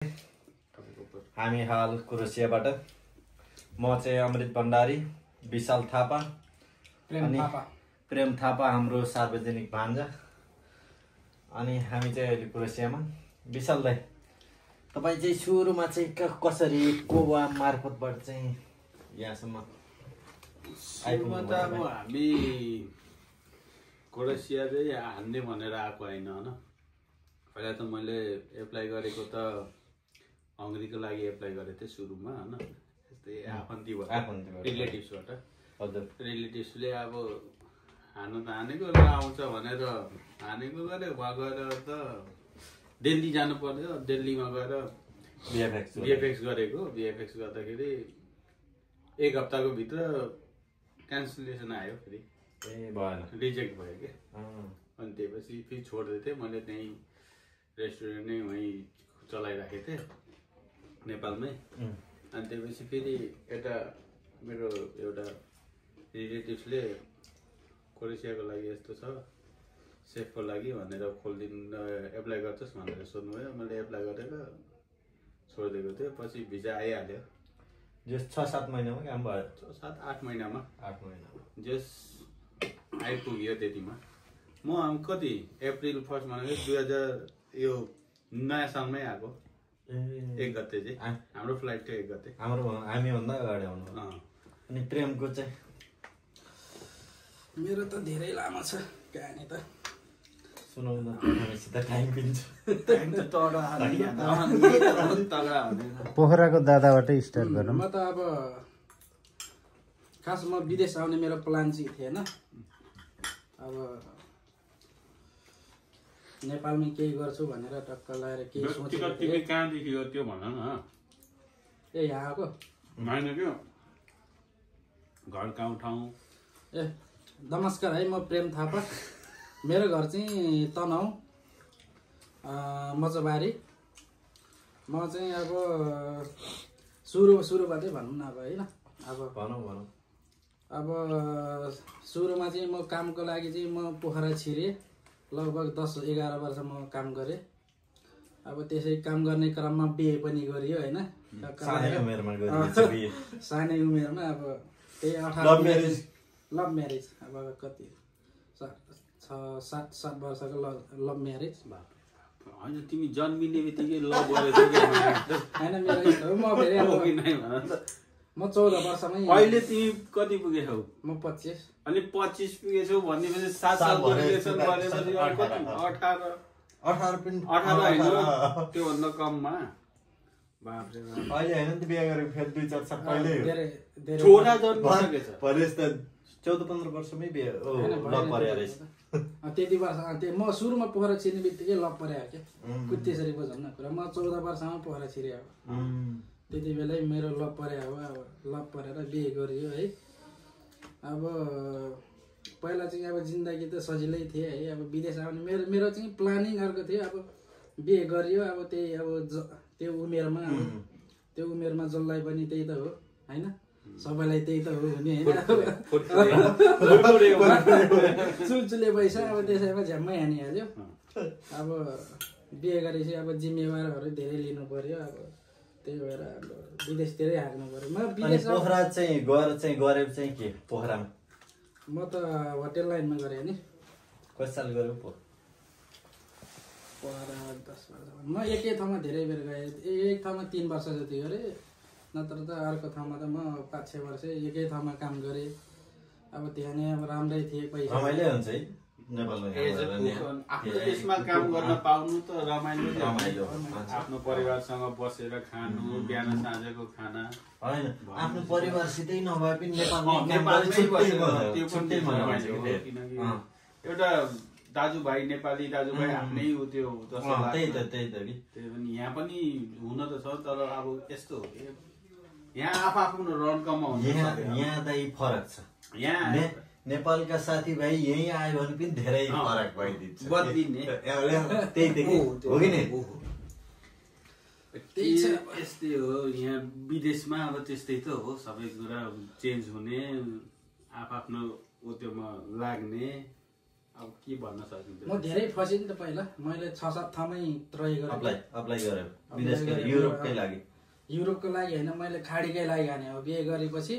हामी हाल क्रोएसियाबाट म चाहिँ अमृत भण्डारी, विशाल थापा, प्रेम थापा हाम्रो सार्वजनिक भान्जा। अनि हामी चाहिँ अहिले क्रोएसियामा। विशाल दाइ, तपाईँ चाहिँ सुरुमा चाहिँ कसरी कोवा मार्फतबाट चाहिँ यहाँसम्म आइपुग्नु? त अब हामी क्रोएसिया चाहिँ हान्ने भनेर आएको होइन होइन। पहिला त मैले एप्लाई गरेको त हङ्गरीको लागि एप्लाई गरेको थिएँ सुरुमा होइन। त्यस्तै आफन्तीबाट रिलेटिभ्सबाट। हजुर, रिलेटिभ्सले अब हान्नु त हानेको र आउँछ भनेर हानेको गऱ्यो। वहाँ गएर त दिल्ली जानु पर्यो। दिल्लीमा गएर बिएफएक्स गरेको। बिएफएक्स गर्दाखेरि एक हप्ताको भित्र क्यान्सलेसन आयो। फेरि भएन, रिजेक्ट भयो क्या। अनि त्यसपछि फेरि छोडिदिएको थिएँ मैले। त्यहीँ रेस्टुरेन्ट नै वहीँ चलाइराखेको थिएँ नेपालमै। अनि त्यसपछि फेरि यता मेरो एउटा रिलेटिभ्सले क्रोएसियाको लागि यस्तो छ, सेफको लागि भनेर खोलिदिनु एप्लाई गर्छस् भनेर सोध्नुभयो। मैले एप्लाई गरेर छोडिदिएको थिएँ। पछि भिजा आइहाल्यो। जस 6-7 महिनामा काम भयो। 7-8 महिनामा 8 महिनामा जस आइपुग्यो। त्यतिमा म कति अप्रिल 1 भनेको 2000 यो नयाँ सालमै आएको। 1 गते चाहिँ हाम्रो फ्लाइट थियो। 1 गते हामीभन्दा अगाडि आउनु। अनि प्रेमको चाहिँ मेरो त धेरै लामो छ कहानी त। सुनाउन हामीसित टाइम पिन्छ। पोखराको दादाबाटै स्टार्ट गरौँ। म त अब खास म विदेश आउने मेरो प्लान चाहिँ थिएन। अब नेपालमै केही गर्छु भनेर टक्क लगाएर केही सोचेको थिएँ। कहाँदेखि हो त्यो भन न। ए यहाँ आएको होइन क्या, घर गाउँ ठाउँ। ए नमस्कार है, म प्रेम थापा। मेरो घर चाहिँ तनहुँ मचबारी। म चाहिँ अब सुरुबाटै भनौँ न अब होइन। अब भनौँ अब सुरुमा चाहिँ म कामको लागि चाहिँ म पोखरा छिरेँ। लगभग 10-11 वर्ष म काम गरेँ। अब त्यसै काम गर्ने क्रममा बिहे पनि गरियो होइन। सानै उमेरमा अब त्यही 18 लभ म्यारेज। अब कति 6-7 वर्षको लभ म्यारेज। होइन तिमी जन्मिने बित्तिकै लभ गरेको होइन मेरो म फेरि म 14 वर्षमै। अहिले तिमी कति पुगेछौ? म 25। अनि 25 पुगेछौ भनेपछि 7 सालको रिलेसन गरेपछि 18 होइन त्योभन्दा कममा। बापरे बाप, अहिले होइन नि त बिहा गरेको फेरि 2-4 साल पहिल्यै हो। छोरा जन्मिसकेछ। परेश त 14-15 वर्षमै बिहा लभ पर्यो रहेछ। त्यति वर्ष म सुरुमा पोखरा छिर्ने बित्तिकै लभ पर्यो क्या। त्यसरी बुझौँ न कुरा। म 14 वर्षमा पोखरा छिरेँ। अब त्यति बेलै मेरो लभ पर्यो। अब लभ परेर बिहे गरियो है। अब पहिला चाहिँ अब जिन्दगी त सजिलै थियो है। अब विदेश आउने मेरो चाहिँ प्लानिङ अर्को थियो। अब बिहे गरियो। अब त्यही अब त्यो उमेरमा जसलाई पनि त्यही त हो होइन। सबैलाई त्यही त हो हुने होइन। चुलचुले पैसा अब त्यसैमा झ्याम्मै हानिहाल्यो। अब बिहे गरेपछि अब जिम्मेवारहरू धेरै लिनु पर्यो। अब त्यही भएर अब विदेशतिरै हाल्नु पर्यो। म विदेश पोखरा चाहिँ गएर गरेको चाहिँ के पोखरामा? म त होटेल लाइनमा गरेँ नि। कति साल गऱ्यो पो? 10 वर्ष। म एकै ठाउँमा धेरै बेर गएँ। एक ठाउँमा 3 वर्ष जति गरेँ। नत्र त अर्को ठाउँमा त म 5-6 वर्ष एकै ठाउँमा काम गरेँ। अब त्यहाँ नै अब राम्रै थिए पैसा। रमाइलो हुन्छ है नेपालमा। आफ्नो देशमा काम गर्न पाउनु त रमाइलो। आफ्नो परिवारसँग बसेर खानु, बिहान साँझको खाना। होइन, आफ्नो परिवारसितै नभए पनि किनकि एउटा दाजुभाइ, नेपाली दाजुभाइ आफ्नै हो त्यो जस्तो लाग्छ। त्यही त त्यही पनि यहाँ पनि हुन त छ। तर अब यस्तो हो कि यहाँ आफ्नो रन्कमा हुन्छ। यहाँ दाइ फरक छ। यहाँ नेपालका साथीभाइ यहीँ आयो भने पनि धेरै फरक भइदिन्छ। बदलिने त्यही हो कि नि? यस्तै हो यहाँ विदेशमा। अब त्यस्तै त हो, सबै कुरा चेन्ज हुने, आफ्नो उद्योगमा लाग्ने। अब के भन्न सकिन्छ। म धेरै फसेँ नि त पहिला, मैले 6-7 ठाउँमै ट्राई गरेँ। अप्लाई गरेँ विदेशको युरोपकै लागि। युरोपको लागि होइन, मैले खाडीकै लागि हाने हो। बिहे गरेपछि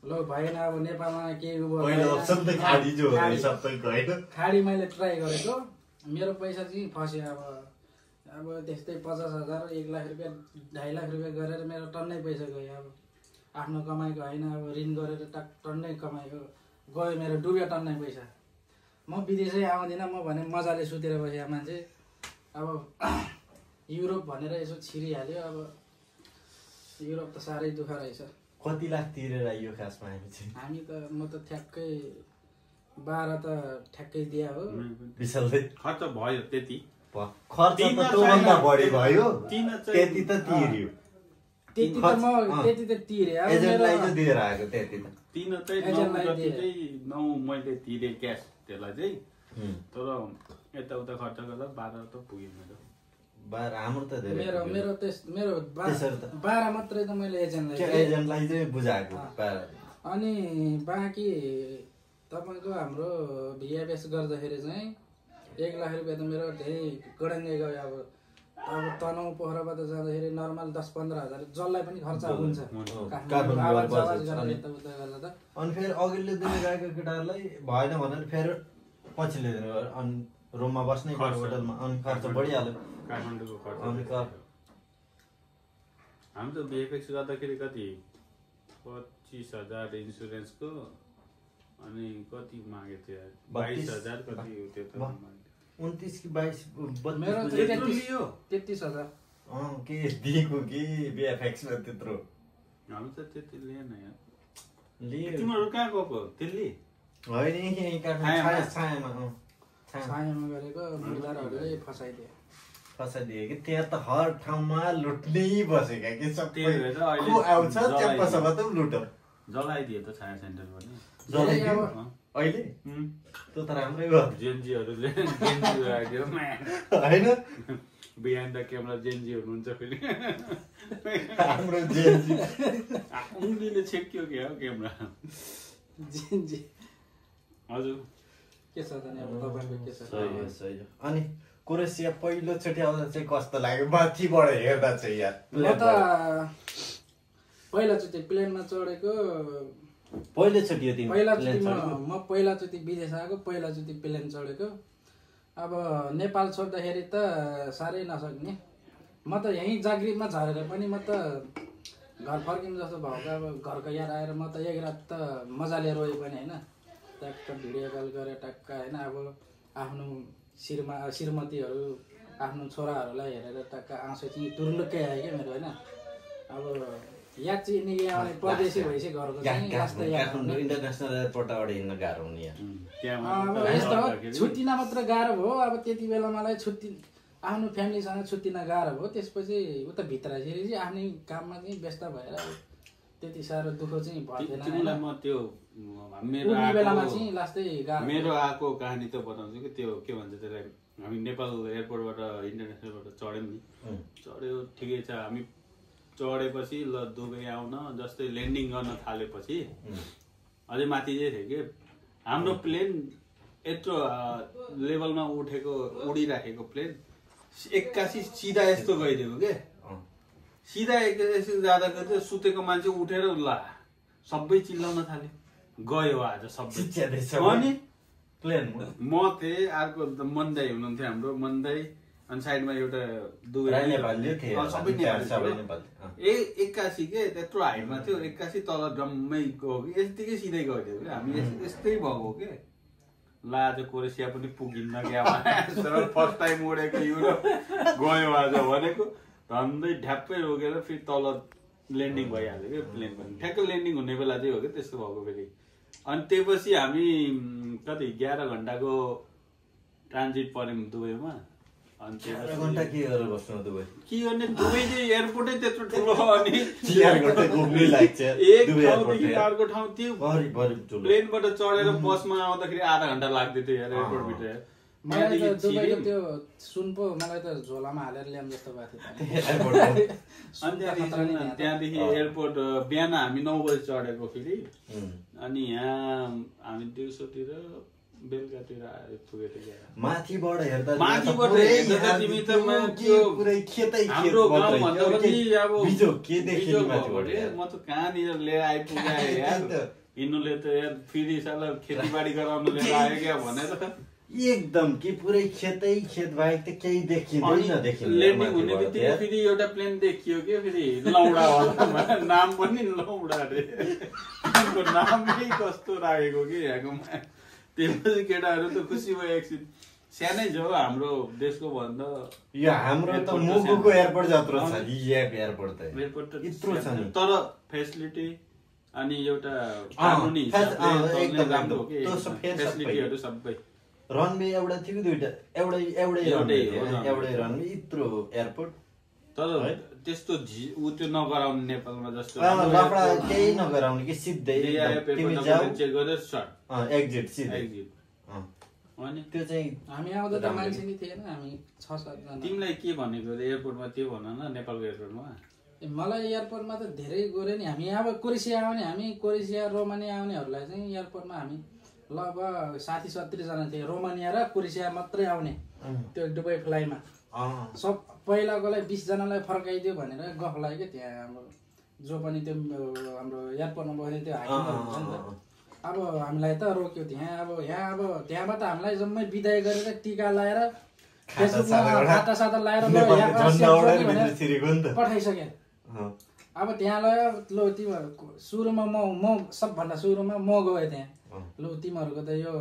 ल भएन अब नेपालमा केही खाडी मैले ट्राई गरेको, मेरो पैसा चाहिँ फस्यो। अब त्यस्तै 50,000 1 लाख रुपियाँ 2.5 लाख रुपियाँ गरेर मेरो टन्नै पैसा गयो। अब आफ्नो कमाइको होइन, अब ऋण गरेर टन्नै कमाइको गयो, मेरो डुब्यो टन्नै पैसा। म विदेशै आउँदिनँ, म भने मजाले सुतेर बसेको मान्छे। अब युरोप भनेर यसो छिरिहाल्यो। अब युरोप त साह्रै दुःख रहेछ। कति लाख तिरेर आइयो खासमा हामी त? म त ठ्याक्कै 12 त ठ्याक्कै दिया हो। विशालले खर्च भयो त्यति, खर्च त त्योभन्दा बढी भयो, त्यति त तिर्यो। त्यति त तिरे। एजेन्टलाई चाहिँ दिएर आएको त्यति त। 3 चाहिँ 9 मैले तिरेँ क्यास त्यसलाई चाहिँ। तर यताउता खर्च गर्दा 12 त पुग्यो मेरो। 12 हाम्रो त धेरै। मेरो 12 मात्रै त मैले एजेन्टलाई चाहिँ बुझाएको 12। अनि बाँकी तपाईँको हाम्रो भिएफएस गर्दाखेरि चाहिँ 1 लाख रुपियाँ त मेरो धेरै गडङ्गै गयो। अब तनहुँ पोखराबाट जाँदाखेरि नर्मल 10-15 हजार जसलाई पनि खर्च हुन्छ। अनि फेरि अघिल्लो दिन गएको केटाहरूलाई भएन भनेर फेरि पछिल्लो दिन अनि रुममा बस्नै पर्यो होटलमा, अनि खर्च बढिहाल्यो। काठमाडौँको खर्च हामी त बिएफएक्स गर्दाखेरि कति 25,000 इन्सुरेन्सको, अनि कति मागेको थियो 22,000 कति त्यो त 29 कि 22 मेरो 33,000 के दिएको कि बिएफएक्समा त्यत्रो। हामी त त्यति लिएन यार। तिमीहरू कहाँ गएको? दिल्ली होइन, यहीँ छायामा गरेको मुर्दारहरूले फसाइदिए कि। त्यहाँ त हर ठाउँमा लुट्नै बसेका कि सबै आउँछ च्याप्पासम्म त लुट जलाइदियो त छाया सेन्टर पनि अहिले। त्यो त राम्रै भयो। जेएनजीहरूले होइन बिहान द क्यामेरा जेएनजी हुनुहुन्छ फेरि हाम्रो जेएनजी उनीले छेक्यो क्या हो क्यामेरा जेएनजी। हजुर के छ त नि अब तपाईको के छ? सही हो। अनि क्रोएसिया पहिलोचोटि आउँदा चाहिँ कस्तो लाग्यो माथिबाट हेर्दा चाहिँ यार? म त पहिलोचोटि प्लेनमा चढेको। पहिलोचोटि म पहिलोचोटि विदेश आएको, पहिलोचोटि प्लेन चढेको। अब नेपाल छोड्दाखेरि त साह्रै नसक्ने। म त यहीँ जागृतमा झरेर पनि म त घर फर्किनु जस्तो भएको। अब घरको याद आएर म त एक रात त मजाले रोएँ पनि होइन। टक्क भिडियो कल गरेर टक्क होइन। अब आफ्नो श्रीमतीहरू आफ्नो छोराहरूलाई हेरेर टक्क आँसु चाहिँ तुरुलुक्कै आयो क्या मेरो होइन। अब याद चाहिँ निकै आउने परदेशी भएपछि घरको चाहिँ काठमाडौँ इन्टरनेसनल एयरपोर्टबाट हिँड्न गाह्रो हुने यार। अब यस्तो छुट्टिन मात्र गाह्रो भयो। अब त्यति बेला मलाई आफ्नो फ्यामिलीसँग छुट्टिन गाह्रो भयो। त्यसपछि उता भित्रखेरि चाहिँ आफ्नै काममा चाहिँ व्यस्त भएर त्यति साह्रो दुःख चाहिँ भएन। तिमीलाई म त्यो मेरो आएको कहानी त बताउँछु कि त्यो के भन्छ त्यसलाई। हामी नेपाल एयरपोर्टबाट इन्टरनेसनलबाट चढ्यौँ नि। चढ्यो ठिकै छ। हामी चढेपछि ल दुबई आउन जस्तै ल्यान्डिङ गर्न थालेपछि अझै माथि चाहिँ थियो कि हाम्रो प्लेन यत्रो लेभलमा उठेको उडिराखेको प्लेन 81 सिधा यस्तो गइदिएको के। सिधा 81 जाँदा चाहिँ सुतेको मान्छे उठेर ल सबै चिल्लाउन थाल्यो, गयो आज सबै। अनि प्लेन म थिएँ, अर्को मन्दाई हुनुहुन्थ्यो हाम्रो मन्दाई, अनि साइडमा एउटा दुवै सबै नेपाली। 81 के त्यत्रो हाइटमा थियो, 81 तल जम्मै गयो कि यतिकै सिधै गइदियो कि। हामी यस्तै भएको के ला आज क्रोएसिया पनि पुगिन्न क्या। फर्स्ट टाइम उडेको युरोप गयो आज भनेको झन्डै ढ्याप्पै रोकेर फेरि तल ल्यान्डिङ भइहाल्यो क्या प्लेन पनि। ठ्याक्कै ल्यान्डिङ हुने बेला चाहिँ हो क्या त्यस्तो भएको फेरि। अनि त्यसपछि हामी कति 11 घन्टाको ट्रान्जिट पर्यौँ दुबईमा। अनि 11 घन्टा के गरेर बस्नु दुबई? के गर्ने दुबई चाहिँ एयरपोर्टै त्यत्रो ठुलो। अनि 4 घन्टा घुम्नै लाग्छ एक ठाउँदेखि अर्को ठाउँ। त्यो प्लेनबाट चढेर बसमा आउँदाखेरि आधा घन्टा लाग्दै थियो यार एयरपोर्टभित्र। मलाई त दुबईको त्यो सुन पो मलाई त झोलामा हालेर ल्याउँ जस्तो भएको थियो। अनि त्यहाँदेखि एयरपोर्ट बिहान हामी 9 बजी चढेको फेरि। अनि यहाँ हामी दिउँसोतिर बेलुकातिर आइपुगेको क्या माथिबाट हेर्दा माथिबाट हेर्दा तिमी त पुरै खेतै हाम्रो गाउँभन्दा पनि अब बिजो के देख्यो म त कहाँनिर लिएर आइपुगाएँ यार यिनीहरूले त यार फेरि साला खेतीबाडी गराउनु लिएर आयो क्या भनेर एकदम कि पुरै खेतै खेत बाहेक त केही देखिँदैन ल्यान्डिङ हुने बित्तिकै फेरि एउटा प्लेन देखियो कि फेरि लौडा होला नाम पनि लौडा अरे नामै कस्तो राखेको कि यहाँको त्यसपछि केटाहरू त खुसी भयो एकछिन सानै छ हाम्रो देशको भन्दा यो हाम्रो त मुगुको एयरपोर्ट जत्रो छ एयरपोर्ट त यत्रो छ नि तर फेसिलिटी अनि एउटा कानुनी हिसाबले राम्रो हो कि फेसिलिटीहरू सबै रनवे एउटा थियो दुईटा एउटै रनवे यत्रो एयरपोर्ट तर त्यस्तो उ त्यो नगराउने नेपालमा जस्तो लफडा केही नगराउने कि सिधै तिमी जाऊ चेक गरेर सर्ट एक्जिट सिधै अनि त्यो चाहिँ हामी आउँदा त मान्छे नि थिएन हामी 6-7 जना तिमीलाई के भनेको एयरपोर्टमा त्यो भन न नेपालको एयरपोर्टमा मलाई एयरपोर्टमा त धेरै गऱ्यो नि हामी अब क्रोएसिया आउने हामी क्रोएसिया रोमानिया आउनेहरूलाई चाहिँ एयरपोर्टमा हामी लगभग 60-70 जना थिए रोमानिया र क्रोएसिया मात्रै आउने त्यो दुबई फ्लाइटमा सब पहिलाकोलाई 20 जनालाई फर्काइदियो भनेर गफ लाग्यो क्या त्यहाँ हाम्रो जो पनि त्यो हाम्रो एयरपोर्टमा बस्ने त्यो हाकिमहरू हुन्छ नि त अब हामीलाई त रोक्यो त्यहाँ अब त्यहाँबाट हामीलाई जम्मै बिदाई गरेर टिका लगाएर खातासाता लगाएर पठाइसक्यो अब त्यहाँ लगायो लो तिमीहरू सुरुमा म सबभन्दा सुरुमा म गएँ त्यहाँ लु तिमीहरूको त यो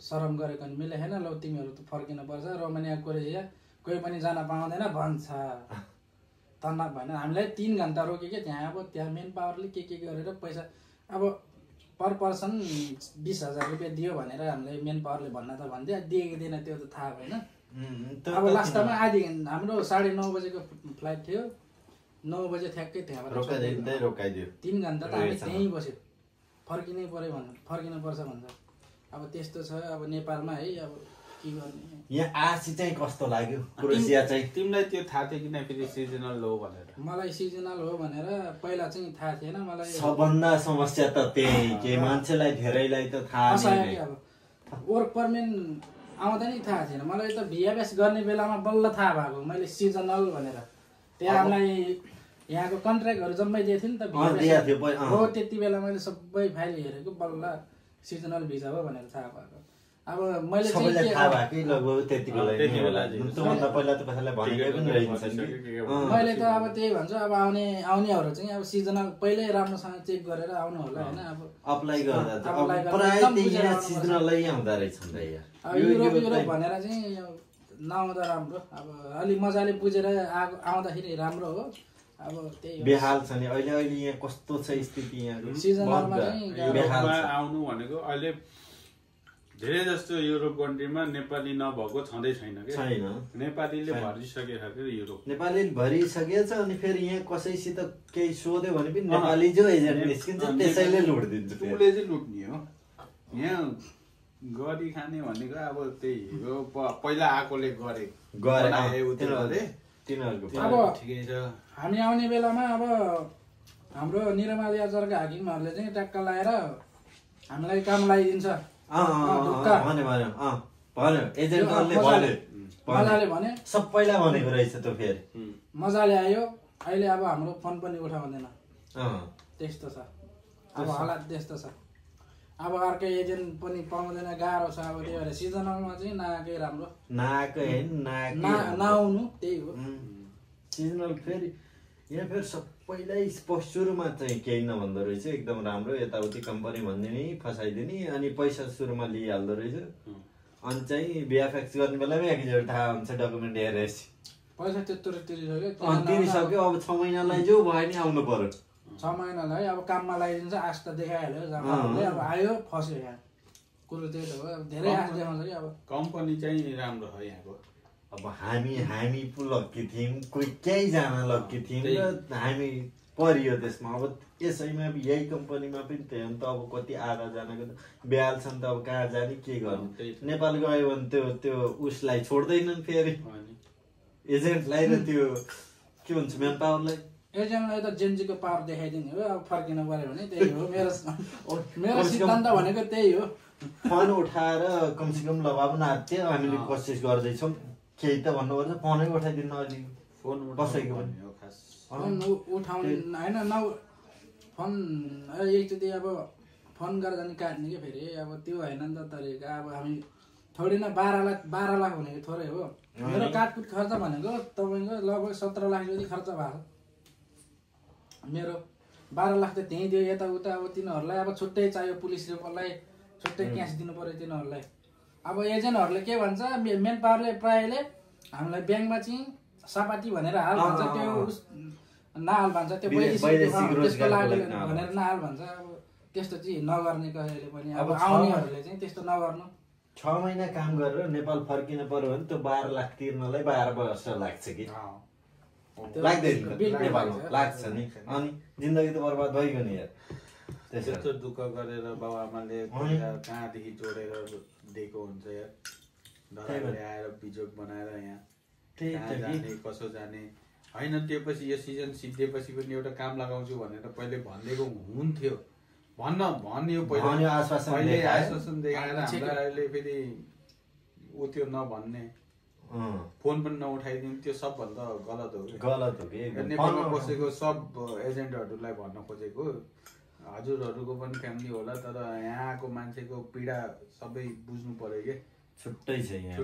शरम गरेको नि मिलेन लु तिमीहरू त फर्किनुपर्छ रोमानिया क्रोएसिया कोही पनि जान पाउँदैन भन्छ तनाव भएन हामीलाई 3 घन्टा रोक्यो क्या त्यहाँ अब त्यहाँ मेन पावरले के गरेर पैसा अब पर पर्सन 20,000 रुपियाँ दियो भनेर हामीलाई मेन पावरले भन्न त भन्थ्यो दिएको दिएन त्यो त थाहा भएन अब लास्टमा आधी हाम्रो 9:30 बजेको फ्लाइट थियो 9 बजे ठ्याक्कै त्यहाँबाट रोकाइदियो 3 घन्टा त हामी त्यहीँ बस्यो फर्किनुपर्छ भन्छ अब त्यस्तो छ अब नेपालमा है अब के गर्ने यहाँ आसी चाहिँ कस्तो लाग्यो क्रोएसिया चाहिँ तिमीलाई त्यो थाहा थियो किन फेरि सिजनल हो भनेर मलाई सिजनल हो भनेर पहिला चाहिँ थाहा थिएन मलाई सबभन्दा समस्या त त्यही के मान्छेलाई धेरैलाई त थाहा छैन अब वर्क परमिट आउँदा नि थाहा थिएन मलाई त भिएफएस गर्ने बेलामा बल्ल थाहा भएको मैले सिजनल भनेर त्यहाँ हामीलाई यहाँको कन्ट्र्याक्टहरू जम्मै दिएको थियो नि त हो त्यति बेला मैले सबै फाइल हेरेको बल्ल सिजनल भिजा हो भनेर थाहा भएको अब मैले मैले त अब त्यही भन्छु अब आउनेहरू चाहिँ अब सिजनल पहिल्यै राम्रोसँग चेक गरेर आउनु होला होइन अब अप्लाई युरोप भनेर चाहिँ नआउँदा राम्रो अब अलि मजाले बुझेर आउँदाखेरि राम्रो हो अब त्यही बेहाल छ नि अहिले यहाँ कस्तो छ स्थिति यहाँको सिजनलमा आउनु भनेको अहिले धेरै जस्तो युरोप कन्ट्रीमा नेपाली नभएको छँदै छैन कि छैन नेपालीले भरिसकेको छ युरोप नेपालीले भरिसकेको छ अनि फेरि यहाँ कसैसित केही सोध्यो भने पनि नेपाली जो एजेन्ट निस्किन्छ त्यसैले लुट दिन्छ उसले चाहिँ लुट्ने हो यहाँ गरी खाने भनेको अब त्यही हो पहिला आएकोले गरे अब ठिकै छ हामी आउने बेलामा अब हाम्रो निरमाल याजरका हाकिमहरूले चाहिँ ट्याक्क लगाएर हामीलाई काम लगाइदिन्छ मजाले भने सबैलाई भनेको रहेछ त्यो फेरि मजाले आयो अहिले अब हाम्रो फोन पनि उठाउँदैन त्यस्तो छ अब हालत त्यस्तो छ अब अर्कै एजेन्ट पनि पाउँदैन गाह्रो छ अब त्यही भएर सिजनलमा चाहिँ नआएकै राम्रो नआउनु त्यही हो सिजनल फेरि यहाँ फेरि सबैलाई सुरुमा चाहिँ केही नभन्दो रहेछ एकदम राम्रो यताउति कम्पनी भनिदिने फसाइदिने अनि पैसा सुरुमा लिइहाल्दो रहेछ अनि चाहिँ बिएफएक्स गर्ने बेलामा एकैचोटि थाहा हुन्छ डकुमेन्ट हेरेपछि पैसा त्यत्रो तिरिसक्यो अब 6 महिनालाई जो भयो नि आउनु पर्यो 6 महिनालाई अब काममा लगाइदिन्छ आश त देखाइहाल्यो जमाले अब आयो फस्यो यहाँ कुरो त्यही त हो अब धेरै आश देखाउँछ कि अब कम्पनी चाहिँ राम्रो हो यहाँको अब हामी पो लक्की थियौँ कोही केही जान लक्की थियौँ र हामी परियो त्यसमा अब यसैमा यही कम्पनीमा पनि थियो नि त अब कति आधाजनाको त बेहाल छ नि त अब कहाँ जाने के गर्नु नेपाल गयो भने त्यो उसलाई छोड्दैनन् फेरि एजेन्टलाई र त्यो के भन्छ म्यान पावरलाई एजेन्टलाई त जेन्जीको पावर देखाइदिने हो। अब फर्किन पर्यो भने त्यही हो मेरो सिद्धान्त भनेको त्यही हो। फोन उठाएर कमसेकम ल बाबु नाच्यो हामीले कोसिस गर्दैछौँ केही त भन्नुपर्छ। फोनै उठाइदिनु अलि फोन कसैको पनि फोन उठाउने होइन फोन एकचोटि अब फोन गरेर जाने काट्ने कि फेरि अब त्यो होइन नि त तरिका। अब हामी थोरै न 12 लाख भनेको थोरै हो। मेरो काटकुट खर्च भनेको तपाईँको लगभग 17 लाख जति खर्च भएको मेरो। 12 लाख त त्यहीँ दियो यताउता। अब तिनीहरूलाई अब छुट्टै चाहियो पुलिस रिपोर्टलाई छुट्टै क्यास दिनु पर्यो तिनीहरूलाई। अब एजेन्टहरूले के भन्छ मेन पावरले प्रायःले हामीलाई ब्याङ्कमा चाहिँ सपाटी भनेर हाल भन्छ त्यो नहाल भन्छ त्यो त्यसको लागि भनेर नहाल भन्छ। अब त्यस्तो चाहिँ नगर्ने कसैले पनि अब आउनेहरूले चाहिँ त्यस्तो नगर्नु। 6 महिना काम गरेर नेपाल फर्किन पर्यो भने त्यो 12 लाख तिर्नलाई 12 वर्ष लाग्छ कि लाग्दैन नेपालमा लाग्छ नि। अनि जिन्दगी त बर्बाद भइगयो नि यार। त्यस्तो दुःख गरेर बाबुआमाले कहाँदेखि जोडेर दिएको हुन्छ यार। डराएर आएर बिजोग बनाएर यहाँ कहाँ जाने कसो जाने होइन। त्योपछि यो सिजन सिद्धिएपछि पनि एउटा काम लगाउँछु भनेर पहिले भनिदिएको हुन्थ्यो। भन्यो पहिले आश्वासन देखाएर हामीलाई अहिले फेरि ऊ त्यो नभन्ने फोन पनि नउठाइदिनु त्यो सबभन्दा गलत हो कि। नेपालमा बसेको सब एजेन्टहरूलाई भन्न खोजेको हजुरहरूको पनि फ्यामिली होला तर यहाँको मान्छेको पीडा सबै बुझ्नु पर्यो कि छुट्टै छ यहाँ।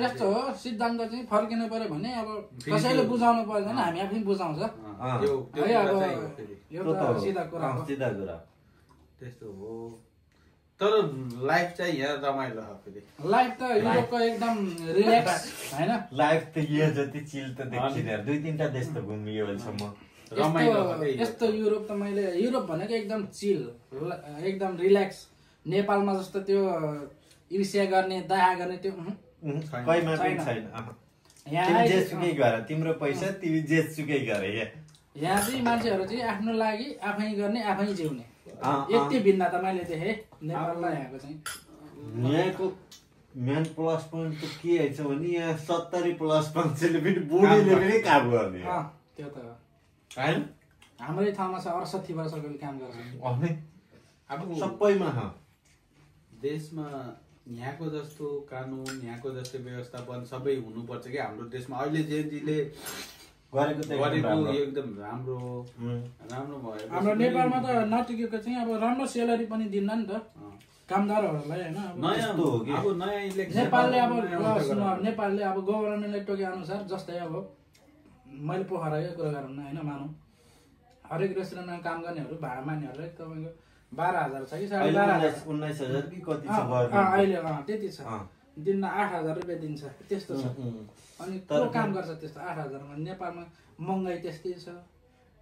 यस्तो हो सिद्धान्त चाहिँ फर्किनु पर्यो भने अब कसैले बुझाउनु पर्दैन हामी आफै बुझाउँछ। सिधा कुरा त्यस्तो हो। तर लाइफ चाहिँ यहाँ रमाइलो हो। फेरि लाइफ त युरोपको एकदम रिल्याक्स होइन। लाइफ त यो जति चिल त देखिँदैन। 2-3टा देश त घुमियो अहिलेसम्म यस्तो युरोप त मैले युरोप भनेको एकदम चिल एकदम रिल्याक्स। नेपालमा जस्तो त्यो ईर्ष्या गर्ने दया गर्ने त्यो कहीमा पनि छैन। तिमी जेसुकै गर तिम्रो पैसा तिमी जेसुकै गर। यहाँ चाहिँ मान्छेहरू चाहिँ आफ्नो लागि आफै गर्ने आफै जिउने यति भिन्नता मैले देखेँ नेपालमा। यहाँको चाहिँ यहाँको मेन प्लस पोइन्ट त के छ भने यहाँ 70 प्लस मान्छेले पनि बुढीले पनि काम गर्ने। त्यो त हाम्रै ठाउँमा छ 68 वर्षको काम गर्छ अब सबैमा। देशमा यहाँको जस्तो कानुन यहाँको जस्तो व्यवस्थापन सबै हुनुपर्छ कि हाम्रो देशमा। अहिले जेनजीले गरेको एकदम राम्रो भयो। हाम्रो नेपालमा त नटिकेको चाहिँ अब राम्रो सेलरी पनि दिन्न नि त कामदारहरूलाई होइन। नेपालले अब गभर्मेन्टले टोके अनुसार जस्तै अब मैले पोखराकै कुरा गरौँ न होइन मानौँ हरेक रेस्टुरेन्टमा काम गर्नेहरू भाडा मान्नेहरूलाई तपाईँको 12,000 छ कि 12,500 19,000 कि कति छ अहिले त्यति छ। दिनमा 8,000 रुपियाँ दिन्छ त्यस्तो छ। अनि को काम गर्छ त्यस्तो 8,000मा। नेपालमा महँगाई त्यस्तै छ।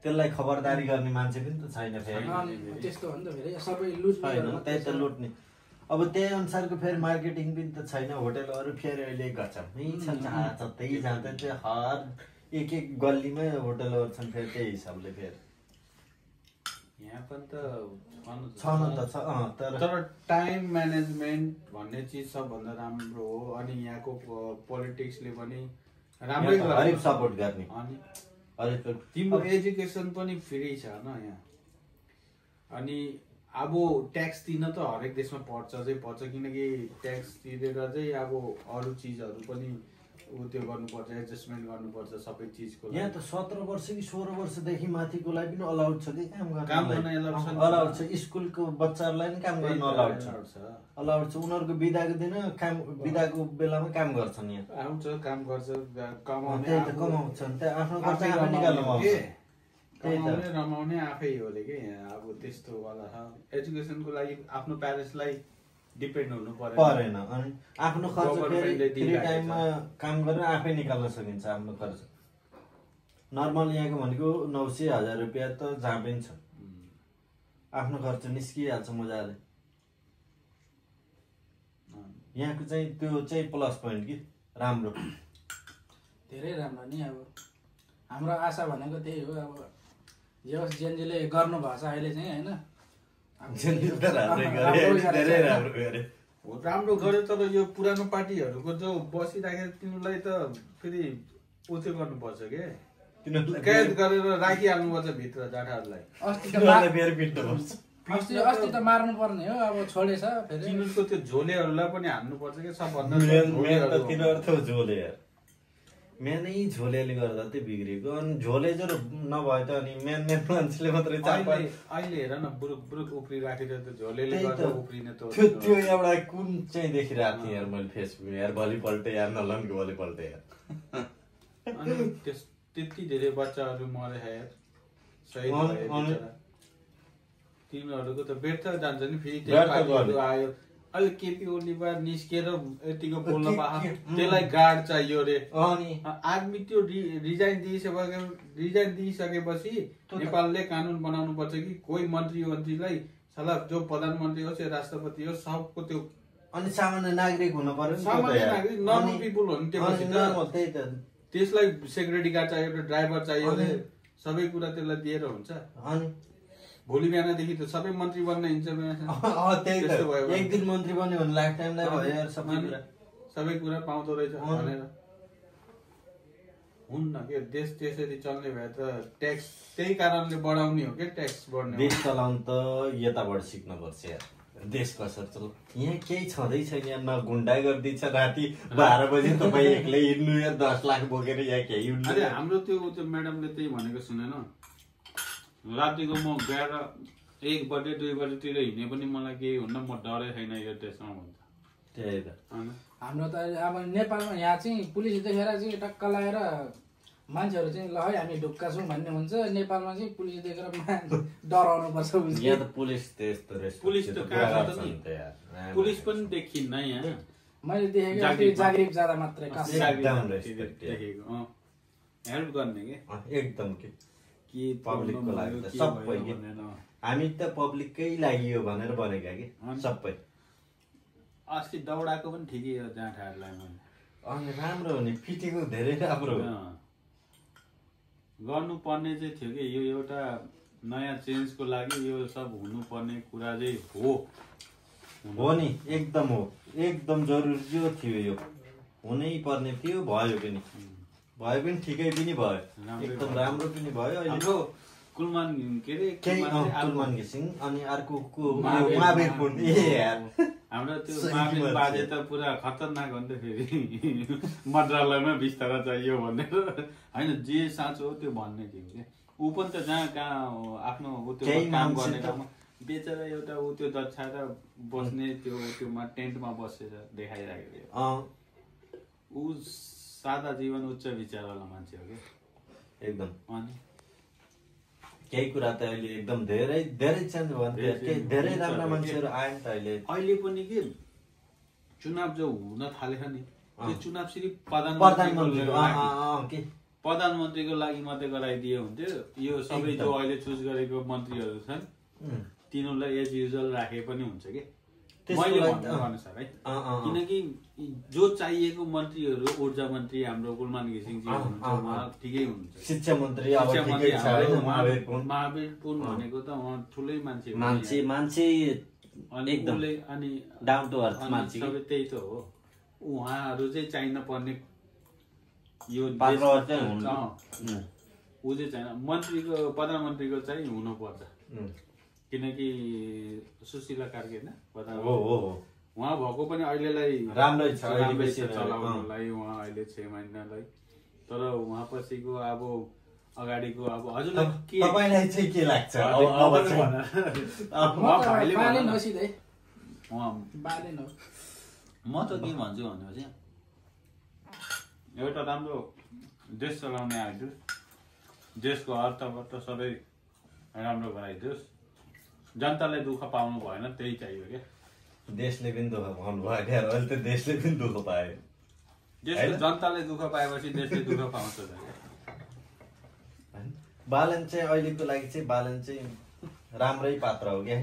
त्यसलाई खबरदारी गर्ने मान्छे पनि त छैन फेरि। त्यस्तो हो नि त फेरि सबै लुट्ने त्यही त लुट्ने। अब त्यही अनुसारको फेरि मार्केटिङ पनि त छैन। होटलहरू फेरि अहिले गचमै छ जतै जाँदा त्यो हर एक गल्लीमा होटलहरू छन् फेरि त्यही हिसाबले फेरि यहाँ पनि त तर टाइम म्यानेजमेन्ट भन्ने चिज सबभन्दा राम्रो हो। अनि यहाँको पोलिटिक्सले पनि राम्रै हरेक सपोर्ट गर्ने। अनि तिम्रो एजुकेसन पनि फ्री छ न यहाँ। अनि अब ट्याक्स दिन त हरेक देशमा पर्छ किनकि ट्याक्स तिरेर चाहिँ अब अरू चिजहरू पनि त्यो गर्नुपर्छ एडजस्टमेन्ट गर्नुपर्छ सबै चिजको। यहाँ त 17 वर्ष कि 16 वर्षदेखि माथिकोलाई पनि अलाउड छ कि काम गर्न अलाउड छ। स्कुलको बच्चाहरूलाई पनि काम गर्न अलाउड छ। उनीहरूको बिदाको दिन बिदाको बेलामा काम गर्छन्। यहाँ आउँछ काम गर्छ कमाउँछ आफ्नो खर्च आफै निकाल्नु रमाउने आफै हो कि यहाँ। अब त्यस्तो वाला छ। एजुकेसनको लागि आफ्नो प्यारेन्ट्सलाई डिपेन्ड हुनु परेन। अनि आफ्नो खर्च फ्री टाइममा काम गरेर आफै निकाल्न सकिन्छ आफ्नो खर्च। नर्मल यहाँको भनेको 900,000 रुपियाँ त जहाँ पनि छ। आफ्नो खर्च निस्किहाल्छ मजाले। यहाँको चाहिँ त्यो चाहिँ प्लस पोइन्ट कि राम्रो धेरै राम्रो नि। अब हाम्रो आशा भनेको त्यही हो। अब जे होस् जेनजीले गर्नु भएको छ अहिले चाहिँ होइन राम्रो गर्यो। तर यो पुरानो पार्टीहरूको जो बसिराखेको तिनीहरूलाई त फेरि उत्यो गर्नुपर्छ के तिनीहरूलाई कैद गरेर राखिहाल्नुपर्छ भित्र जाठाहरूलाई। तिनीहरूलाई फेरि पिट्नुपर्छ। अस्ति त मार्नु पर्ने हो, अब छोडेछ फेरि। तिनीहरूको त्यो झोलेहरूलाई पनि हान्नुपर्छ कि सबभन्दा मेन त तिनीहरू त झोले यार, मेनै झोलेले गर्दा चाहिँ बिग्रेको। अनि झोले जरो नभए त अनि मेन मान्छेले मात्रै अहिले हेर न बुरुक बुरुक उफ्रिराखेर त झोलेले गर्दा उफ्रिने त त्यो एउटा कुन चाहिँ देखिरहेको थिएँ यार मैले फेसबुकमा यार, भोलिपल्ट यार नलनको भोलिपल्ट यार। अनि त्यति धेरै बच्चाहरू मरे यार, शहीद भए बिचरा। तिनीहरूको त व्यर्थ जान्छ नि। फेरि त्यो आयो अहिले केपी ओलीबा निस्केर यतिको बोल्न पाएको, त्यसलाई गार्ड चाहियो रे। अनि आर्मी त्यो रिजाइन दिइसकेपछि नेपालले कानुन बनाउनु पर्छ कि कोही मन्त्रीलाई साला जो प्रधानमन्त्री होस् या राष्ट्रपति होस् सबको त्यो अनि सामान्य नागरिक हुनु पर्यो, सामान्य नागरिक नर्मल पिपुल हो नि। त्यसलाई सेक्युरिटी गार्ड चाहियो, ड्राइभर चाहियो, सबै कुरा त्यसलाई दिएर हुन्छ। अनि भोलि बिहानदेखि त सबै मन्त्री बन्न हिँड्छ। एक दिन मन्त्री बन्यो भने लाइफ टाइमलाई भयो सबै कुरा पाउँदो रहेछ भनेर हुन्न के। देश त्यसरी चल्ने भए त ट्याक्स त्यही कारणले बढाउने हो क्या, ट्याक्स बढ्ने। देश चलाउनु त यताबाट सिक्नुपर्छ यार, देश कसरी चल। यहाँ केही छँदै छैन यार, न गुन्डा गरिदिन्छ, राति 12 बजे तपाईँ एक्लै हिँड्नु या 10 लाख बोकेर यहाँ केही हिँड्नु। अरे हाम्रो त्यो म्याडमले त्यही भनेको सुनेन, रातिको म गएर 1 बजे 2 बजेतिर हिँडे पनि मलाई केही हुन्न, म डरै छैन यो देशमा भन्छ। त्यही त हाम्रो त अब नेपालमा यहाँ चाहिँ पुलिस देखेर चाहिँ टक्क लगाएर मान्छेहरू चाहिँ ल है हामी ढुक्का छौँ भन्ने हुन्छ। नेपालमा चाहिँ पुलिस देखेर डराउनु पर्छ। यहाँ त पुलिस त्यस्तो रहेछ। पुलिस त कहाँ छ नि, पुलिस पनि देखिन्न यहाँ। मैले देखेको जागरिक जाँदा मात्रै देखेको हेल्प गर्ने के एकदम के पब्लिकको लागि त सबै के हामी त पब्लिककै लागि हो भनेर बनेका कि सबै। अस्ति दौडाको पनि ठिकै हो जाँठाहरूलाई मैले। अनि राम्रो हो नि, पिटेको धेरै राम्रो हो। गर्नुपर्ने चाहिँ थियो कि यो एउटा नयाँ चेन्जको लागि यो सब हुनुपर्ने कुरा चाहिँ हो नि, एकदम हो, एकदम जरुरी थियो, यो हुनै पर्ने थियो। भयो पनि ठिकै पनि भयो, एकदम राम्रो पनि भयो। अहिले कुलमान के अरे कुलमान घिसिङ अनि अर्को महावीर पुन। हाम्रो त्यो महावीर बाजे त पुरा खतरनाक हो नि त। फेरि मन्त्रालयमा बिस्तारा चाहियो भनेर होइन, जे साँचो हो त्यो भन्ने थियो क्या। ऊ पनि त जहाँ कहाँ आफ्नो काम गर्ने ठाउँमा बेचेर एउटा ऊ त्यो दक्षाएर बस्ने त्योमा टेन्टमा बसेर देखाइरहेको थियो। ऊ सादा जीवन उच्च विचारवाला मान्छे हो क्या एकदम। अनि केही कुरा त अहिले एकदम धेरै चेन्ज भयो, धेरै राम्रा मान्छेहरू आए नि त अहिले पनि के चुनाव जो हुन थालेछ नि, त्यो चुनाव सिर्फ प्रधानमन्त्रीको लागि मात्रै गराइदिए हुन्थ्यो। यो सबै जो अहिले चुज गरेको मन्त्रीहरू छन् तिनीहरूलाई एज युजुअल राखे पनि हुन्छ कि मैले भन्नु अनुसार है। किनकि जो चाहिएको मन्त्रीहरू ऊर्जा मन्त्री हाम्रो कुलमान घिसिङजी हुनुहुन्छ, उहाँ ठिकै हुनुहुन्छ। शिक्षा मन्त्री महावीर पुन भनेको त उहाँ ठुलै मान्छे अनि डाउन टु अर्थ मान्छे, सबै त्यही त हो। उहाँहरू चाहिँ चाहिन पर्ने यो ऊ चाहिँ छैन। मन्त्रीको प्रधानमन्त्रीको चाहिँ हुनुपर्छ, किनकि सुशीला कार्की होइन उहाँ भएको पनि अहिलेलाई राम्रै छ चलाउनलाई, उहाँ अहिले 6 महिनालाई। तर उहाँ पछिको अब अगाडिको अब हजुरलाई तपाईलाई चाहिँ के लाग्छ? म त के भन्छु भनेपछि एउटा राम्रो देश चलाउने आइदियोस्, देशको अर्थवर्थ सबै राम्रो गराइदियोस्, जनतालाई दुःख पाउनु भएन, त्यही चाहियो क्या। देशले पनि दुःख पाउनु भयो अहिले त देशले पनि दुःख पायो। देशको जनताले दुःख पाएपछि देशले दुःख पाउँछ। बालन चाहिँ अहिलेको लागि चाहिँ बालन चाहिँ राम्रै पात्र हो क्या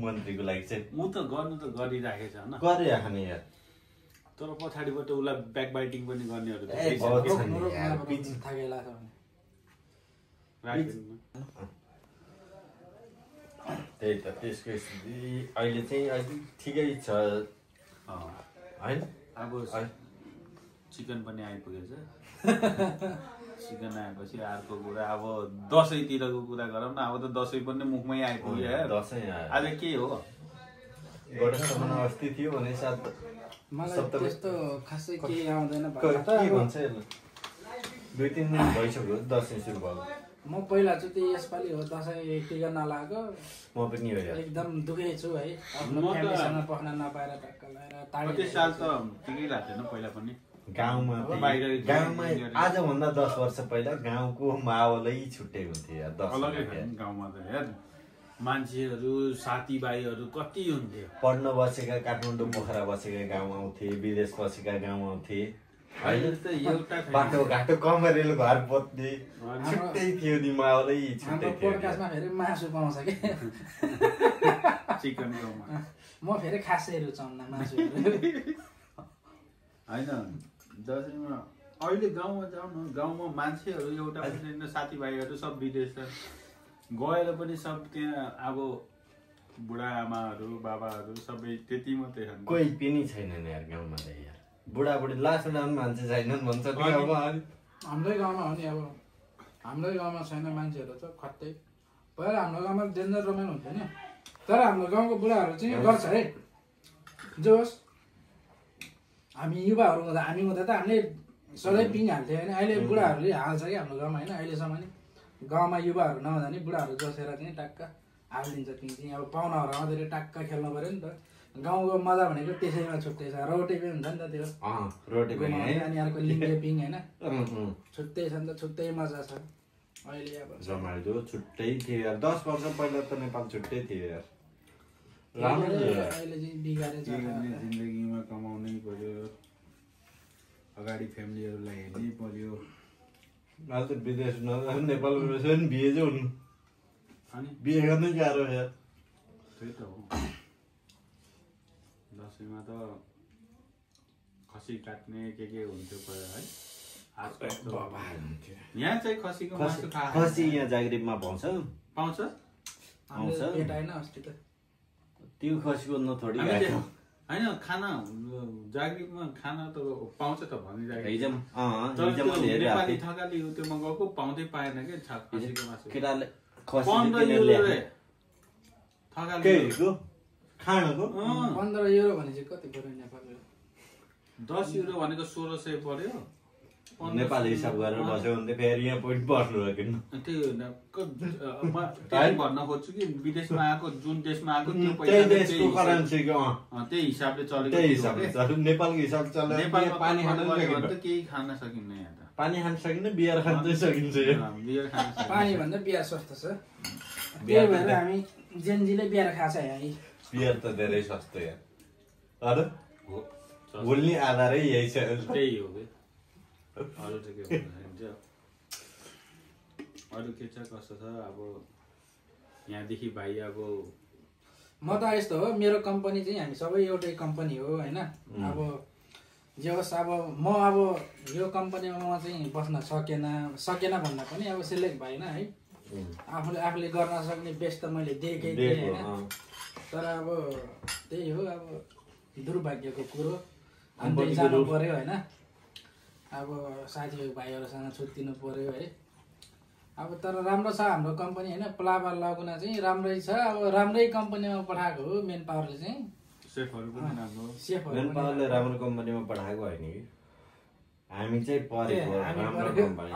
मन्त्रीको लागि चाहिँ। म त गर्नु त गरिराखेछ होइन, गरिराख्ने यार। तर पछाडिबाट उसलाई ब्याक बाइटिङ पनि गर्नेहरू त्यही त त्यसको स्थिति अहिले चाहिँ अलिक ठिकै छ होइन। अब चिकन पनि आइपुगेछ। सिकन आएपछि अर्को कुरा अब दसैँतिरको कुरा गरौँ न। अब त दसैँ पनि मुखमै आइपुग्यो यार। दसैँ आज के हो? गणेशसम्म अस्ति थियो भने साथ मलाई त्यस्तो खासै केही आउँदैन। के भन्छ 2-3 दिन भइसक्यो दसैँ सुरु भएको। म पहिला चाहिँ त्यही यसपालि हो दसैँ टिका नलागेको म पनि हो यार एकदम दुखै छु है। आफ्नो फ्यामिलीसँग पख्न नपाएर टक्क लगाएर कति साल त ठिकै लाग्थेन पहिला पनि गाउँमा। गाउँमा आजभन्दा 10 वर्ष पहिला गाउँको माहौलै छुट्टै हुन्थ्यो यार। अलगै गाउँमा त यार मान्छेहरू साथीभाइहरू कति हुन्थ्यो। पढ्न बसेका काठमाडौँ पोखरा बसेका गाउँ आउँथे, विदेश बसेका गाउँ आउँथे। अहिले त एउटा बाटो घाटो कमरेल घर पत्ने छुट्टै थियो नि माहौलै छुट्टै थियो। पोडकास्टमा फेरि मासु पाउँछ कि चिकनको म फेरि खासै रुचाउन मासु होइन। दसैँमा अहिले गाउँमा जाउँ न, गाउँमा मान्छेहरू एउटा पनि साथीभाइहरू सब विदेश छ। गएर पनि सब त्यहाँ अब बुढाआमाहरू बाबाहरू सबै त्यति मात्रै छन्। कोही पनि छैनन् यार गाउँमा त यार। बुढाबुढी लास्ट उडान मान्छे छैनन् भन्छ नि। अब हाम्रै गाउँमा हो नि। अब हाम्रै गाउँमा छैन मान्छेहरू त खत्तै। पहिला हाम्रो गाउँमा डेन्जर रमाइलो हुन्थ्यो नि। तर हाम्रो गाउँको बुढाहरू चाहिँ गर्छ है। जे होस् हामी युवाहरू हुँदा त हामीले सधैँ पिङ हाल्थ्यो होइन। अहिले बुढाहरूले हाल्छ कि हाम्रो गाउँमा होइन। अहिलेसम्म नि गाउँमा युवाहरू नहुँदा नि बुढाहरू जोसेर चाहिँ टक्क हालिदिन्छ पिङ चाहिँ। अब पाहुनाहरू आउँदाखेरि टक्क खेल्नु पऱ्यो नि त। गाउँको मजा भनेको त्यसैमा छुट्टै छ। रोटे पनि हुन्छ नि त त्यो रोटे पनि अनि अर्को लिङ्गे पिङ होइन छुट्टै छ नि त। छुट्टै मजा छ अहिले। अब रमाइलो छुट्टै थियो यार। 10 वर्ष पहिला त नेपाल छुट्टै थियो यार। राम्रो अहिले चाहिँ बिगारेछ। जिन्दगीमा कमाउनै पर्यो, अगाडि फ्यामिलीहरूलाई हेर्नै पर्यो। अहिले त विदेश नेपाल बिहे चाहिँ हुनु अनि बिहे गर्नै गाह्रो यार। त्यही त हो। दसैँमा त खसी काट्ने के हुन्थ्यो पहिला है। यहाँ चाहिँ खसीको मासु खसी यहाँ जागिरीमा पाउँछ। पाउँछ भेटाएन अस्ति त। त्यो खसीको न थोडी होइन खाना जागिरीमा खाना त पाउँछ त भनिरहेको। नेपाली थकाली त्यो मगाएको पाउँदै पाएन कि खसीको मासु। केटाले 15 युरो रे थकाली खानाको 15 युरो भने चाहिँ कति पर्यो नेपालमा? 10 युरो भनेको 1600 पर्यो। नेपाल हिसाब गरेर बस्यो भने त फेरि यहाँ पनि बस्नु सकिन्न। त्यही भन्न खोज्छु कि विदेशमा आएको जुन देशमा आएको त्यो पैसा देशको करेन्सीको त्यही हिसाबले चलेको। त्यही हिसाबले नेपालको हिसाब चल्यो। नेपालमा पानी खान त केही खान सकिन्न यहाँ त। पानी खान सकिन्न, बियर खान चाहिँ सकिन्छ। बियर खान पानी भन्दा बियर सस्तो छ। त्यही भएर हामी जेनजीले बियर खान्छ यहाँ। बियर त धेरै सस्तो यार। अरे बोल्ने आधारै यही छ। त्यही हो कि अरू चाहिँ के भन्नुहुन्छ? अरू के छ कस्तो छ? अब यहाँदेखि भाइ अब म त यस्तो हो, मेरो कम्पनी चाहिँ हामी सबै एउटै कम्पनी हो होइन। अब जे होस् अब म अब यो कम्पनीमा म चाहिँ बस्न सकेन भन्दा पनि अब सिलेक्ट भएन है। आफूले गर्न सक्ने बेस्ट त मैले देखेँ होइन। तर अब त्यही हो अब दुर्भाग्यको कुरो। अन्त जानु पर्यो होइन। अब साथीभाइहरूसँग छुट्टिनु पर्यो है। अब तर राम्रो छ हाम्रो कम्पनी होइन। प्लावर लगुना चाहिँ राम्रै छ। अब राम्रै कम्पनीमा पठाएको हो मेन पावरले चाहिँ। मेन पावरले राम्रो कम्पनीमा पठाएको होइन कि हामी चाहिँ परेको राम्रो कम्पनी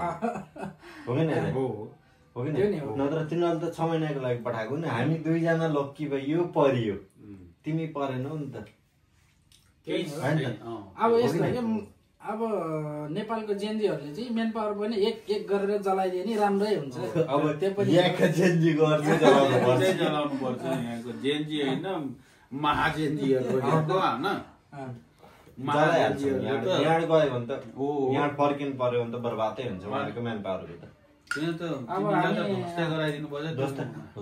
हो कि नि? नत्र तिनीहरूले त 6 महिनाको लागि पठाएको नि। हामी 2 जना लक्की भयो परियो, तिमी परेनौ नि त। अब यस्तो कि अब नेपालको जेनजीहरूले चाहिँ मेन पावर पनि एक गरेर जलाइदिए नि राम्रै हुन्छ। अब त्यो पनि यहाँको जेनजी गर्छ जलाउनु पर्छ। यहाँको जेनजी होइन महाजेनजीहरू होइन। यहाँ गयो भने त यहाँ फर्किनु पर्यो भने त बर्बादै हुन्छ उहाँहरूको म्यान पावरको त। त्यहाँ त गराइदिनु पर्छ।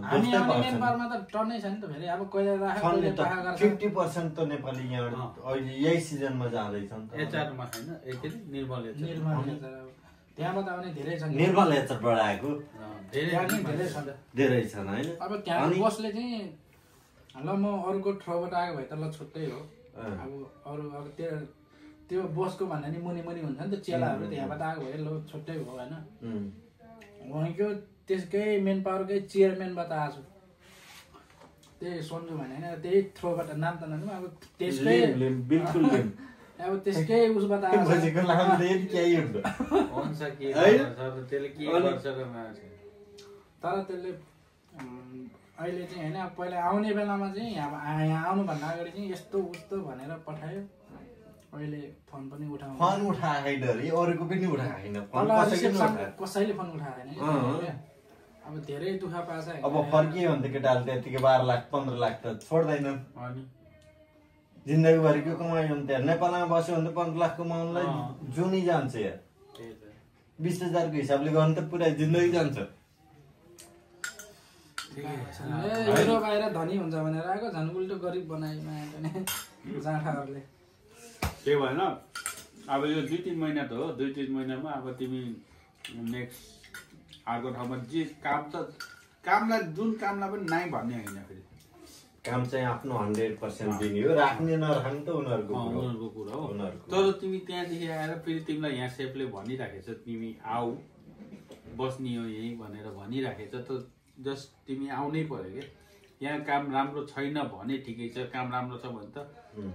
हामी मेन पावरमा त टन्नै छ नि त फेरि। अब कहिले राख्छ 50% त नेपाली यहाँ अहिले यही सिजनमा जाँदैछ नि त। एचआरमा छैन निर्मल त्यहाँबाट आउने धेरै छ। निर्मल एचआरबाट आएको धेरै छन् होइन। अब त्यहाँ बसले चाहिँ ल म अरूको थ्रोबाट आएको भए त ल छुट्टै हो। अब अरू अब त्यो बसको भन्दा नि मुनि मुनि हुन्छ नि त चेलाहरू त्यहाँबाट आएको भयो लो छुट्टै भयो होइन उहाँको त्यसकै मेन पावरकै चेयरम्यानबाट आएको छु त्यही सन्जु भने होइन त्यही थ्रोबाट नाम त नलिउँ अब त्यसकै बिल्कुल अब त्यसकै उसबाट आएको तर त्यसले अहिले चाहिँ होइन पहिला आउने बेलामा चाहिँ यहाँ आउनुभन्दा अगाडि चाहिँ यस्तो उस्तो भनेर पठायो अहिले फोन पनि उठाउनु फोन उठाएन अरे अरूको पनि उठाएन कसैले फोन उठाएन अब धेरै दुःख पाछ अब फर्कियो भने त केटाहरूले त्यतिकै 12 लाख 15 लाख त छोड्दैनन् जिन्दगीभरिको कमाइ हो नि त्यहाँ नेपालमा बस्यो भने त 15 लाख कमाउनलाई जुनै जान्छ यार 20,000 को हिसाबले गर्नु त पुरा जिन्दगी जान्छ हिरो बाहिर धनी हुन्छ भनेर आएको झन् उल्टो गरिब बनाइमा जाँठाहरूले त्यही भएन अब यो 2-3 महिना त हो 2-3 महिनामा अब तिमी नेक्स्ट अर्को ठाउँमा जे कामलाई जुन कामलाई पनि नाइ भन्ने होइन फेरि काम चाहिँ आफ्नो 100% दिने हो राख्ने नराख्ने त उनीहरूको कुरा हो तर तिमी त्यहाँदेखि आएर फेरि तिमीलाई यहाँ सेफले भनिराखेछ तिमी आऊ बस्ने हो यहीँ भनेर भनिराखेछ त जस्ट तिमी आउनै पर्यो क्या यहाँ काम राम्रो छैन भने ठिकै छ काम राम्रो छ भने त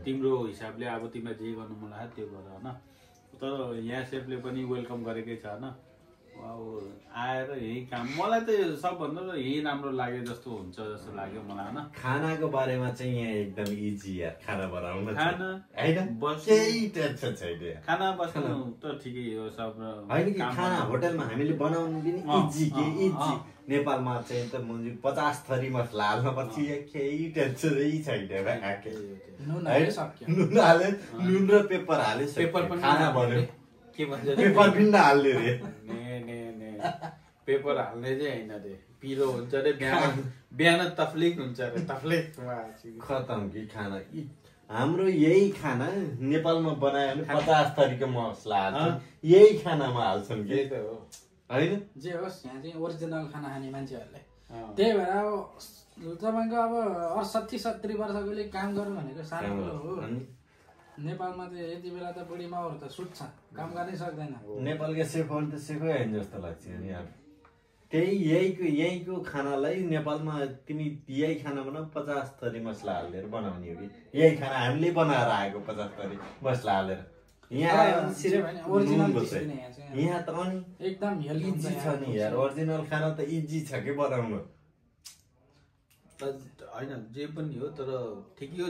तिम्रो हिसाबले अब तिमीलाई जे गर्नु मन लाग्यो त्यो गर होइन तर यहाँ सेफले पनि वेलकम गरेकै छ होइन अब आएर यही काम मलाई त सबभन्दा त यही राम्रो लाग्यो जस्तो हुन्छ जस्तो लाग्यो मलाई होइन खानाको बारेमा चाहिँ यहाँ एकदम इजी यार खाना बनाउन खाना हैन केही टेन्सन छैन खाना बस्नु त ठिकै हो सब हैन कि खाना होटलमा हामीले बनाउनु पनि इजी के इजी नेपालमा चाहिँ त मुजी 50 थरी मसला हाल्न पछि केही टेन्सनै छैन नुन हाले नुन र पेपर हाले पेपर पनि खाना बन्यो के भन्छ पेपर पनि हाल्ने रे पेपर हाल्ने चाहिँ हैन रे पिरो हुन्छ रे बिहान तफ्लिक हुन्छ रे तफ्लिक खतम कि खाना हाम्रो यही खाना नेपालमा बनायो भने 50 थरीको मसला हाल्छन् यही खानामा हाल्छन् के त हो हैन जे होस् यहाँ चाहिँ ओरिजिनल खाना खाने मान्छेहरूले त्यही भएर अब तपाईँको अब 60-70 वर्षकोले काम गर्नु भनेको सानो कुरो हो नेपालमा चाहिँ यति बेला त बुढी माउहरू त सुत्छ काम गर्नै सक्दैन नेपालको सेफहरू त सेफै होइन जस्तो लाग्छ नि यार त्यही यहीको खानालाई नेपालमा तिमी यही खाना बनाऊ 50 थरी मसला हालेर बनाउने हो कि यही खाना हामीले बनाएर आएको 50 थरी मसला हालेर यहाँ त अनि एकदम इजी छ नि यार ओरिजिनल खाना त इजी छ के बनाउनु हैन जे पनि हो तर ठिकै हो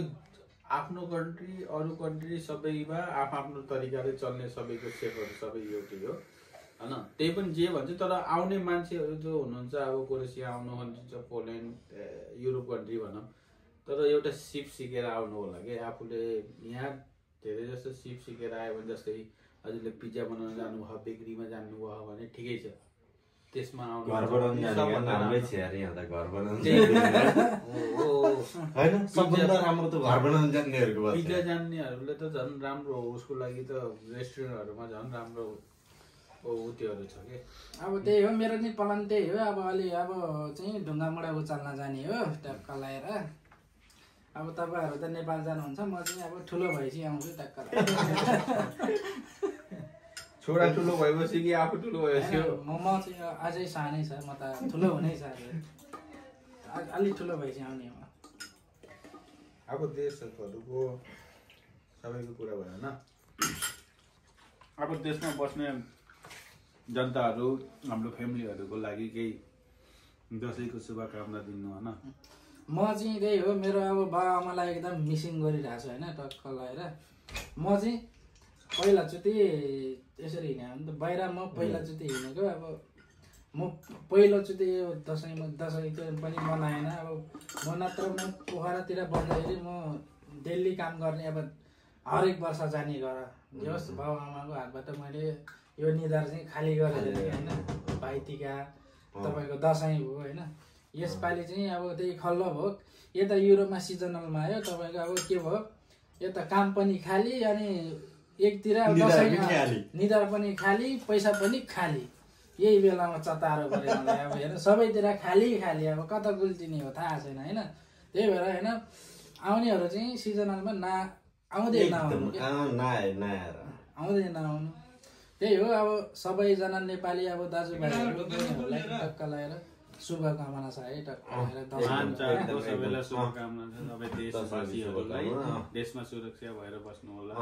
आफ्नो कन्ट्री अरू कन्ट्री सबैमा आफ्नो तरिकाले चल्ने सबैको सेफहरू सबै एउटै हो हैन त्यही पनि जे भन्छ तर आउने मान्छेहरू जो हुनुहुन्छ अब क्रोएसिया आउनुहुन्छ पोल्यान्ड युरोप कन्ट्री भनौँ तर एउटा सिप सिकेर आउनु होला कि आफूले यहाँ धेरै जस्तो सिप सिकेर आयो भने जस्तै हजुरले पिज्जा बनाउन जानुभयो बेकरीमा जानुभयो भने ठिकै छ त्यसमा आउनु घर बनाउन राम्रै छ यार यहाँ त घर बनाउन हैन सबभन्दा राम्रो त घर बनाउन जान्नेहरुको बात पिज्जा जान्नेहरुले त झन् राम्रो हो उसको लागि त रेस्टुरेन्टहरुमा झन् राम्रो उत्योहरु छ के अब त्यही हो मेरो नि प्लान त्यही हो अब अलि अब चाहिँ ढुङ्गा मुढा उचाल्न जाने हो टक्क लाएर अब तपाईहरु त नेपाल जानुहुन्छ म चाहिँ अब ठुलो भएपछि आउँछु टक्क छोरा ठुलो भएपछि कि आफू ठुलो भएपछि म चाहिँ अझै सानै छ म त ठुलो हुनै छ अलि ठुलो भएपछि आउने हो अब देशहरुको सबैको कुरा भयो हैन अब देशमा बस्ने जनताहरु हाम्रो फ्यामिलीहरुको लागि केही दशैंको शुभकामना दिनु हैन म चाहिँ त्यही हो मेरो अब बाबाआमालाई एकदम मिसिङ गरिरहेको छु हैन टक्क लगाएर म चाहिँ पहिलाचोटि यसरी हिँड्यो भने त बाहिर म पहिलाचोटि हिँडेको अब म पहिलोचोटि यो दसैँ पनि मनाएन अब म नत्र म पोखरातिर बस्दाखेरि म डेली काम गर्ने अब हरेक वर्ष जाने गर जस बाबाआमाको हातबाट मैले यो निधार चाहिँ खाली गरेर हैन भाइटिका तपाईको दसैँ हो हैन यसपालि चाहिँ अब त्यही खल्लो भयो यता युरोपमा सिजनलमा आयो तपाईको अब के भयो यता काम पनि खाली अनि एकतिर दसैँ निधार पनि खाली पैसा पनि खाली यही बेलामा चतारो गरे मलाई अब हेर्नु सबैतिर खाली खाली अब कता गुल्टिने हो थाहा छैन हैन त्यही भएर हैन आउनेहरु चाहिँ सिजनलमा आउँदै नआउनु त्यही हो। अब सबैजना नेपाली अब दाजुभाइहरू बहिनीहरूलाई टक्क लगाएर शुभकामना छ है, टक्क सबैलाई शुभकामना छ। सबै देशवासीहरूलाई देशमा सुरक्षा भएर बस्नु होला।